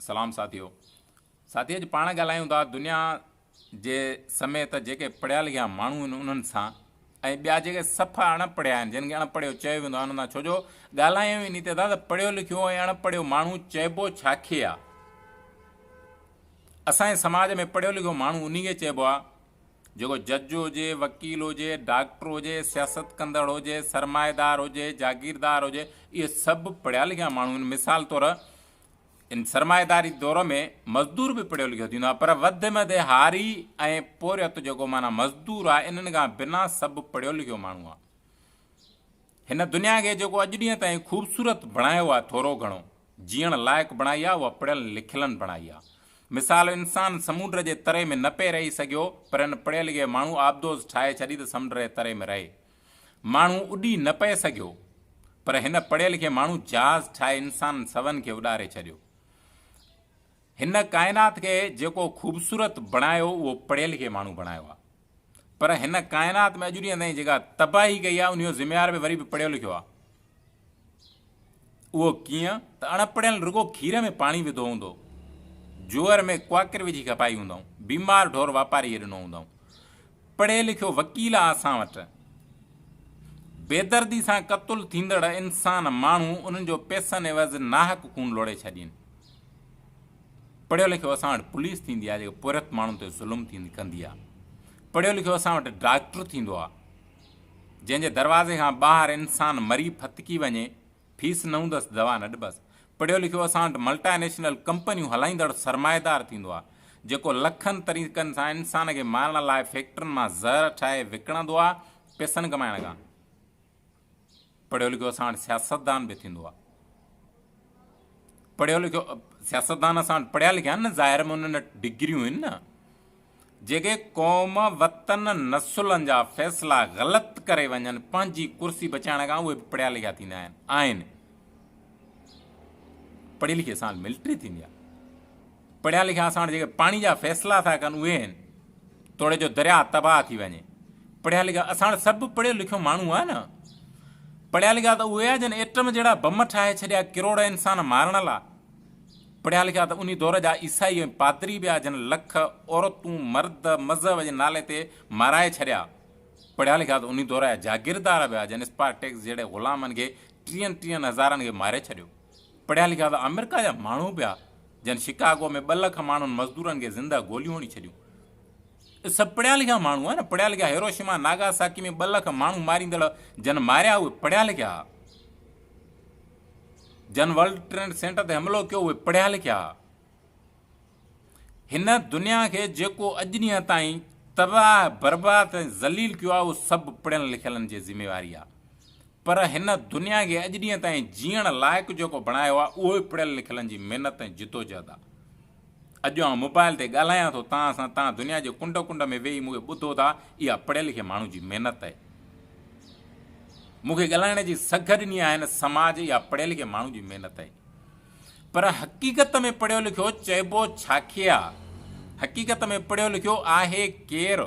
سلام ساٿيو ساٿي اڄ پاڻ ڳالهايون ٿا دنيا جي سميت جيڪي پڙهيا لکيا ماڻهو آهن انهن سان ۽ ٻيا جيڪي صفا اڻ پڙهيا آهن جن کي اڻ پڙهيو چيو ويندو آهي انهن سان ڇو جو ڳالهايون انهي تي ٿا ته پڙهيو لکيو ۽ اڻ پڙهيو ماڻهو چئبو ڇا کي آ اسان جي سماج ۾ پڙهيو لکيو ماڻهو انهي کي چئبو آ جيڪو جج هجي، وڪيل هجي، ڊاڪٽر هجي، سياست ڪندڙ هجي، سرمائيدار هجي، جاگيردار هجي، اهي سڀ پڙهيا لکيا ماڻهو آهن. مثال طور ان سرمائيداري دور ۾ مزدور به پڙهيو لکيو ٿيندو آهي پر وڌ ۾ وڌ هاري ۽ پورهيت جيڪو معنيٰ مزدور آهي انهن کان بنا سڀ پڙهيو لکيو ماڻهو آهي. هن دنيا کي جيڪو اڄ ڏينهن تائين خوبصورت بڻايو آهي ٿورو گهڻو جيئڻ لائق بڻائي آهي اها پڙهيل لکيلن بڻائي آهي. مثال انسان سمونڊ جي تري ۾ نه پئي رهي سگهيو پر هن پڙهيل لکيل ماڻهو آبدوز ٺاهي ڇڏي ته سمنڊ جي تري ۾ رهي. ماڻهو اڏي نه پئي سگهيو پر هن پڙهيل لکيل ماڻهو جهاز ٺاهي انسانن سون کي اڏاري ڇڏيو. هن ڪائنات کي جيڪو خوبصورت بڻايو اهو پڙهيل لکيل ماڻهو بڻايو آهي. پر هن ڪائنات ۾ اڄ ڏينهن تائين جيڪا تباهي ڪئي آهي انهي جو ذميوار به وري به پڙهيو لکيو آهي. اهو ڪيئن ته اڻ پڙهيل رڳو کير ۾ پاڻي وڌو هوندو، جوئر ۾ ڪواڪر وجهي کپائي هوندائون، بيمار ڍور واپاري کي ڏنو هوندائون. پڙهي لکيو وڪيل آ اسان وٽ. بيدردي سان قتل ٿيندڙ انسان ماڻهو انهن جو پئسن عيوض ناحق خون لوڙهي ڇڏين. پڙهيو لکيو اسان وٽ پوليس ٿيندي آ جيڪا پورهيت ماڻهن تي ظلم ٿيندي ڪندي آ. پڙهيو لکيو اسان وٽ ڊاڪٽر ٿيندو آ جنهن جي دروازي کان ٻاهر انسان مري ڦٿڪي وڃي فيس نه هوندس دوا نه ڏبس. پڙهيو لکيو اسان وٽ ملٽا نيشنل ڪمپنيون هلائيندڙ سرمائيدار ٿيندو آ جيڪو لکن طريقن سان انسان کي مارڻ لاء فيڪٽرين مان زهر ٺاهي وڪڻندو آ پئسن ڪمائڻ کان. پڙهيو لکيو اسان وٽ سياستدان به ٿيندو آهي پڙهيو لکيو سياستدان اسان وٽ پڙهيا لکيا آهن نه ظاهر ۾ انهن وٽ ڊگريون آهن نه جيڪي قوم وطن نسلن جا فيصلا غلط ڪري وڃن پنهنجي ڪرسي بچائڻ کان اهي به پڙهيا لکيا ٿيندا آهن آهن پڙهي لکي اسان وٽ ملٽري ٿيندي آهي پڙهيا لکيا اسان وٽ جيڪي پاڻي جا فيصلا ٿا ڪن اهي آهن توڙي جو درياء تباهه ٿي وڃي. پڙهيا لکيا اسان وٽ سڀ پڙهيو لکيو ماڻهو آهي نه. پڙهيا لکيا ته اهي آهن جن ايٽم جهڙا بم ٺاهي ڇڏيا ڪروڙ انسان مارڻ لا. پڙهيا لکيا ته انهي دور جا عيسائي ۽ پادري به آهي جن لک عورتون مرد مذهب جي نالي تي مارائي ڇڏيا. پڙهيا لکيا ته انهي دور جا جاگيردار به آهي جن اسپارٽيڪس جهڙي غلامن کي ٽيهن ٽيهن هزارن کي ماري ڇڏيو. پڙهيا لکيا ته آمريڪا جا ماڻهو به آ جن شڪاگو ۾ ٻه لک ماڻهن مزدورن کي زنده گوليون هڻي ڇڏيون. اهي سڀ پڙهيا لکيا ماڻهو آهن. پڙهيا لکيا هيروشيما ناگاساڪي ۾ ٻه لک ماڻهو ماريندڙ جن ماريا اهي پڙهيا لکيا ها. جن ورلڊ ٽريڊ سينٽر تي حملو ڪيو اهي پڙهيا لکيا ها. هن دنيا کي جيڪو اڄ ڏينهن تائين تباهه برباد ۽ ذليل ڪيو آهي اهو سڀ پڙهيل لکيلن جي ذميواري آهي. پر هن دنيا کي اڄ ڏينهن تائين جيئڻ لائق جيڪو بڻايو آهي اهو ئي پڙهيل لکيلن جي محنت ۽ جدوجهد آهي. اڄ آئون موبائل تي ڳالهايان ٿو توهان سان، توهان دنيا جي ڪنڊ ڪنڊ ۾ ويهي مون کي ٻڌو ٿا، اها پڙهيل لکيل ماڻهو جي محنت آهي. مون کي ڳالهائڻ جي سگهه ڏني آهي هن سماج، اها پڙهيل لکيل ماڻهو جي محنت آهي. پر حقيقت ۾ پڙهيو لکيو چئبو ڇاکي آ؟ حقيقت ۾ پڙهيو لکيو آهي ڪير؟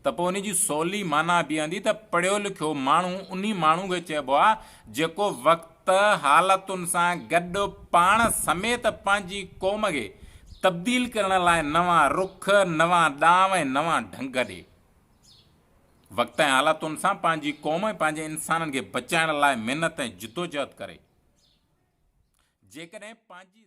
ته پوء ان جي سولي معنيٰ بيهندي ته پڙهيو لکيو ماڻهو انهي ماڻهو کي چئبو آهي جيڪو وقت، حالتن سان گڏ پاڻ سميت پنهنجي قوم کي تبديل ڪرڻ لاء نوان رخ، نوان ڏانء ۽ نوان ڍنگ ڏي. وقت ۽ حالتن سان پنهنجي قوم ۽ پنهنجي انسانن کي بچائڻ لاء محنت ۽ جدوجهد ڪري. جيڪڏهن پنهنجي.